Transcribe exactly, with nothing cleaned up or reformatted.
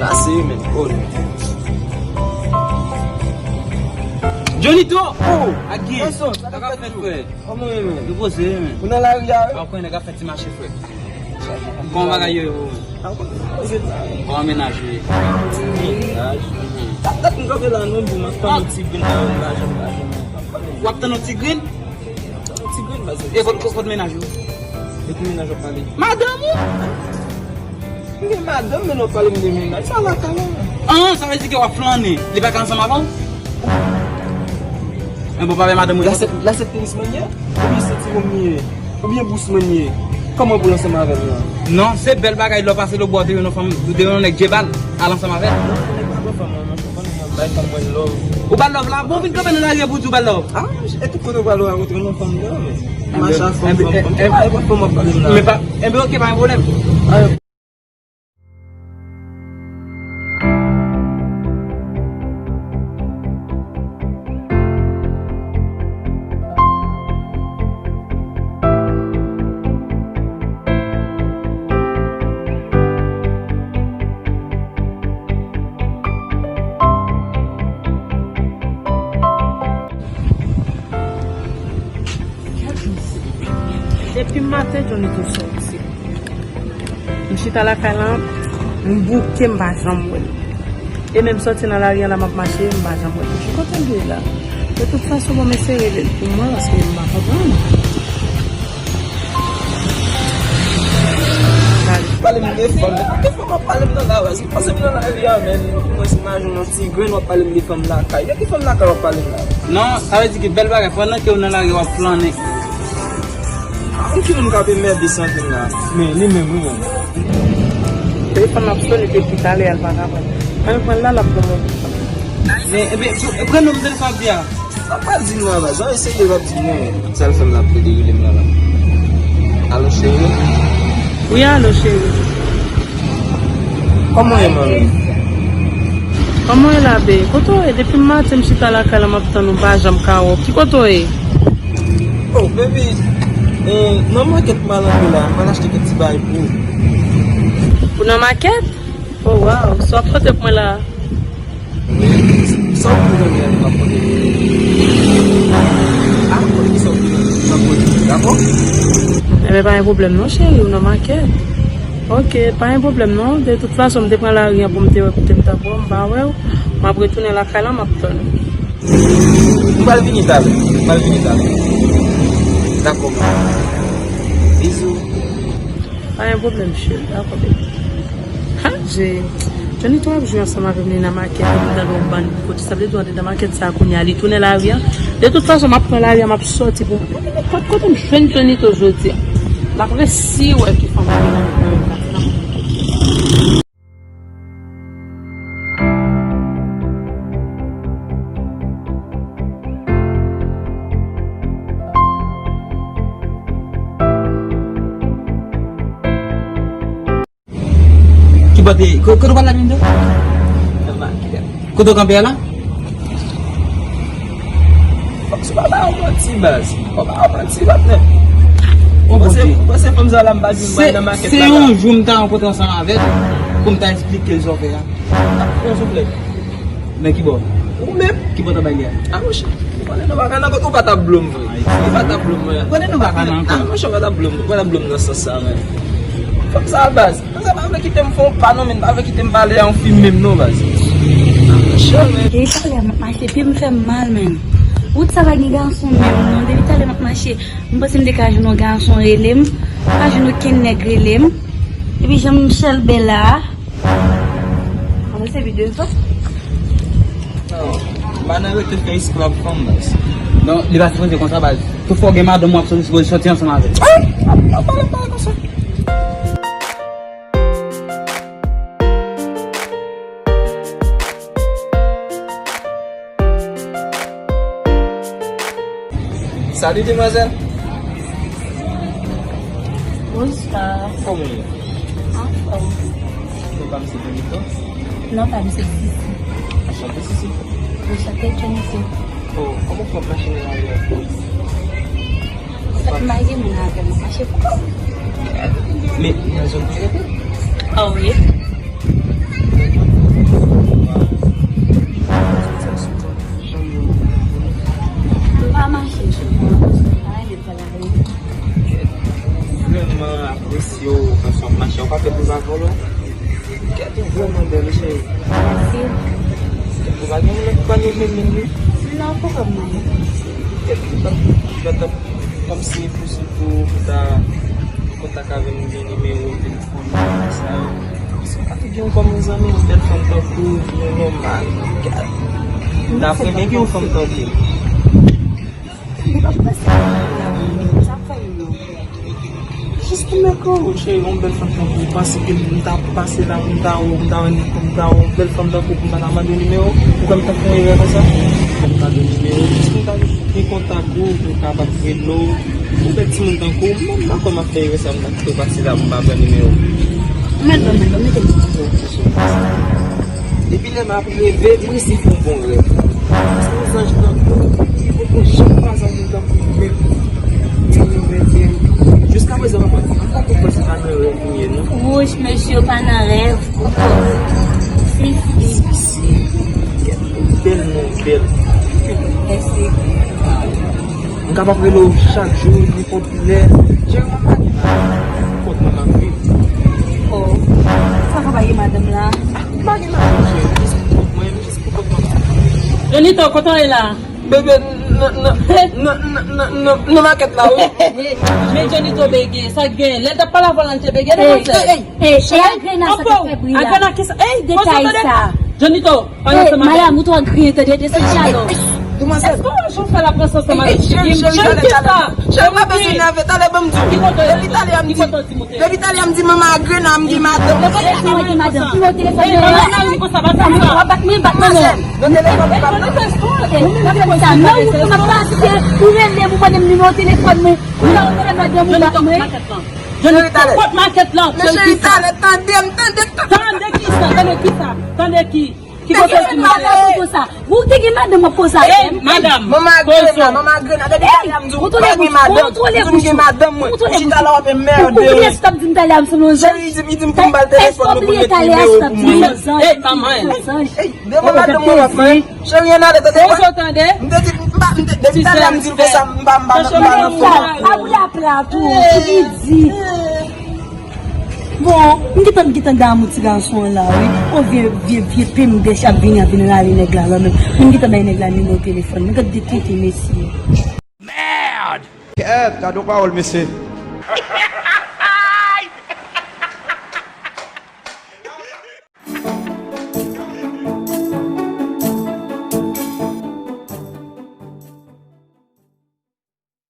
Pase, men. Oh, non. Johnny To! Oh! Ak gen? Gason, sa k ap fèt, frè? Kòman w ye, men? Nou poze, men. Ou nan lari a, wi? W ap konnen nèg ap fè ti mache, frè. Kòman bagay yo ye, men? Kòman menaj ou ye? Menaj? Dat, dat m kanpe la, non, pou m ap tann yon ti grenn la, m pa janm, pa janm. W ap tann yon ti grenn? Yon ti grenn, baz. E kot, kot, kot menaj ou? De ki menaj w ap pale? Madanm ou? M gen madanm, men w ap pale m de menaj. Sa lakay la. An, sa vle di ke w ap flannen. Li pa ka ansanm avè w? Enben, w pa wè madanm ou. La se, la se tenis mwen ye? Oubyen se ti wonm li ye? Oubyen bous mwen ye? Kòman pou l ansanm avè m la? Non, se bèl bagay lè w pase lòtbò, w te jwenn yon fanm, w te jwenn yon nèg djebal, al ansanm avè l. Non, nèg pa pran fanm mwen, non. Bay fanm mwen love. Ou ba love la? Bon, vin kanpe nan lari a pou di w ba love. Ah, e tout kote w pral ou rankontre yon fanm, non, men. Mache ak fanm, fanm, fanm. Enben, enben, enben, oke, pa gen pwoblèm. Depi maten, Johnny To sòti. M chita lakay la, m bouke, m pa janm wè l. E menm sòti nan lari a la, m ap mache, m pa janm wè l. Ki kote l ye la? De tout fason, bon, m eseye rele l pou mwen, paske m pa konprann. Pale m de fanm, de fanm w ap pale m nan la, baz. Ou panse m nan lari a, men, mwen se imajine yon ti grenn w ap pale m de fanm lakay. De ki fanm lakay w ap pale m la? Non, sa vle di ke bèl bagay, pandan ke w nan lari, w ap flannen. Ann ki moun k ap enmède sante m la? Men, li menm, wi, menm. Telefòn nan ap sone depi talè a, l pa ka pran. Ann pran l la, l ap pran mwen. Men, ebyen, pran non m telefòn ap di a. Sa pa di non, baz. An eseye, l ap di non. Sa l fè m la pou te rele m nan la. Alo, cheri? Wi, alo, cheri. Kòman w ye, manmi? Kòman w ye la, be? Kote w ye? Depi maten, m chita lakay la, m ap tann ou, m pa janm ka wè w. Ki kote w ye? Oh, baby, eh, nan makèt m al antre la, m al achte kèk ti bagay pou ou. Ou nan makèt? Oh, wow, sa w ap pote pou mwen la? Sa w vle nan men an, m ap pote. A, pote ki sa w vle nan men an, m ap pote, dakò? Enben, pa gen pwoblèm non, cheri, ou nan makèt. Oke, pa gen pwoblèm non. De tout fason, m te pran lari an pou m te wè, pou te m t ap wè w, m pa wè w. M ap retounen lakay la, m ap tann ou. M pral vini talè. M pral vini talè. Dakò, manmi. Bizou. Pa gen pwoblèm, cheri. Dakò, baby. Ha, je, Johnny To ap jwe ansanm avè m, li nan makèt, epi m tande yon bann kote. Sa vle di w antre nan makèt sa a kounye a, li tounen lari a. De tout fason, m ap pran lari a, m ap sòti pou m. Kot kote m jwenn Johnny To jodi a? M ap resi wè ki fanm ki nan, nan, nan. Ki bò te, ko-, kote w pral la, Johnny To? Kote w kanpe a la? Fòk se pa ba yon manti, baz. Fòk pa ba yon manti, patnè. Ou panse, ou panse fanm sa la m pa di m pral nan makèt la? Se yon jou m ta rankontre ansanm avè l pou m ta esplike l sa w fè a. Yon souple. Men ki bò? Ou menm? Ki bò ta bay li a? A, monchè. Ou konnen nou pa ka nan kot ou pa t ap blo m vre. Ou pa t ap blo m vre. Ou konnen nou pa ka nan kot. A, monchè, ou pa t ap blo m. Ou pa t ap blo m nan sans sa, men. Fanm sa, baz. Fanm sa pa vle kite m fè yon pa non, men pa vle kite m pale a yon fi menm non, baz. A, monchè, men. Depi talè m ap mache, pye m fè m mal, men. Wout sa pa gen gason menm non. Depi talè m ap mache, m panse m te ka jwenn yon gason rele m. M pa jwenn okenn nèg rele m. Epi jan m chèlbè la a, Mwen se videyo sa. Non, m pa nan rete fè esklav fanm, baz. Non, li pa sipoze konsa, baz. Tout fwa w gen madanm, w ap sòti, sipoze sòti ansanm avè l. Ah! Pa, pa, pa, pa konsa. Salut, demwazèl. Bonswa. Kòman w ye? Anfòm. Non pa m se Johnny To? Non pa m se Sisi. Anchante, Sisi. Anchante, Johnny To. Oh, kòman w fè mache nan lari a? Sa m pa gen moun avè m, mache pou kò m. Men, nan zòn ki rete? Ah wi. Vrèman bèl, wi, cheri. Mèsi. Ou pa gen moun ki pa gen menm menm li? Non, poko mwen. Kèt li pa, li pa t ap kòmsi posib pou, pou ta an kontak avè m, gen nimewo telefòn sa yo. Paske m pa te gen yon kòm yon zanmi, yon bèl fanm tankou w, yon nòmal. Gad. M ta renmen gen yon fanm tankou w. Li pa prese pou mwen la, sa fè m non. Jis pou mèt ou, cheri, yon bèl fanm tankou w, panse ke m ta pase la pou m ta wè w, m ta wè, pou m ta wè yon bèl fanm tankou w, pou m pa ta mande w nimewo w? Ou kwè m t ap fè yon erè konsa? Pou m mande w nimewo w, jis pou m ta gen kontak ou, pou m kapab rele w. Yon bèl timoun tankou w, m pa kwè m ap fè erè sa, m ta kite w pase la pou m pa pran nimewo w. Mèt ban, mèt ban, mete m sou. Depi lè m ap leve, m resi fè yon bon rèv. Paske yon zanj tankou w, li poko janm pa zanmi tankou w menm. Jiskaprezan, papa, m pa konprann si pa nan rèv ou ye, non. Wouch, mesye, yo pa nan rèv. Si, si. Si, si. Bèl non, bèl. Mèsi. M kapab rele w chak jou, nenpòt lè. Cheri, mwen pa gen madanm. Kont mwen m ap viv. Oh. Sa fè w pa gen madanm la? Ah, m pa gen madanm, cheri. Jis pou kont mwen, jis pou kont mwen. Jonito, kote w ye la? Bebe, nan, nan, nan makèt la, wi. Men Jonito bege, sa k gen? Lè l t ap pale avè w la, l te bege, demwazèl. Ey, ey, ey, e Agrena sa k ap fè bri a? Agrena kisa? Ey, detay sa. Jonito, pa nan semen. Madam, ou twò griyen, tande, desann chalò. Demwazèl. Èske w wè jan w fè la pran sans ansanm avèk Jim? Jim, kisa? Cheri, pa bezwen nève, talè ban m di w. Depi talè a m di, depi talè a m di manman Agrena m gen madanm. Depi talè a m di manman Agrena m gen madanm. Pi w telefòn mwen la. Ey, manman Agrena konsa, pa fè sa. W ap bat mwen, bat manman. Nan telefòn li pa t nan. Ey, w ap fè sa. Non, ou pa pase, ou rele m, ou mande m nimewo telefòn mwen. Ou pa rele madanm ou bat mwen. Cheri, talè. Kot makèt lan? Men cheri, talè, tande m, tande, tande. Tande kisa? Tande kisa? Tande ki? Ki kote w di m sa? Ou te gen madanm, w ap poze avè m. Ey, madanm, manman Agrena, manman Agrena, depi talè a m di w pa gen madanm. Ou di m gen madanm mwen. Ou chita la w ap enmède w. Ou bliye sa w t ap di m talè a m sanble yon zanj? Cheri, li di m pou m ba l telefòn mwen pou l met nimewo pou mwen. Ey, manman. Ey, devan madanm mwen w ap fè. Cheri, ann ale, tande. Ou tande? M te di, m pa, m te, depi talè a m di l konsa, m pa, m pa, m pa nan fòm. Ap lapla tou, ki di. Bon, m gentan, m gentan damou ti gason an la, wi. O vye, vye, vye pembèch ap vini, ap vin rale nèg la, la menm. M gentan bay nèg la nimewo telefòn. Men gad de tenten mesye. Merde! Kèt, gade yon pawòl, mesye.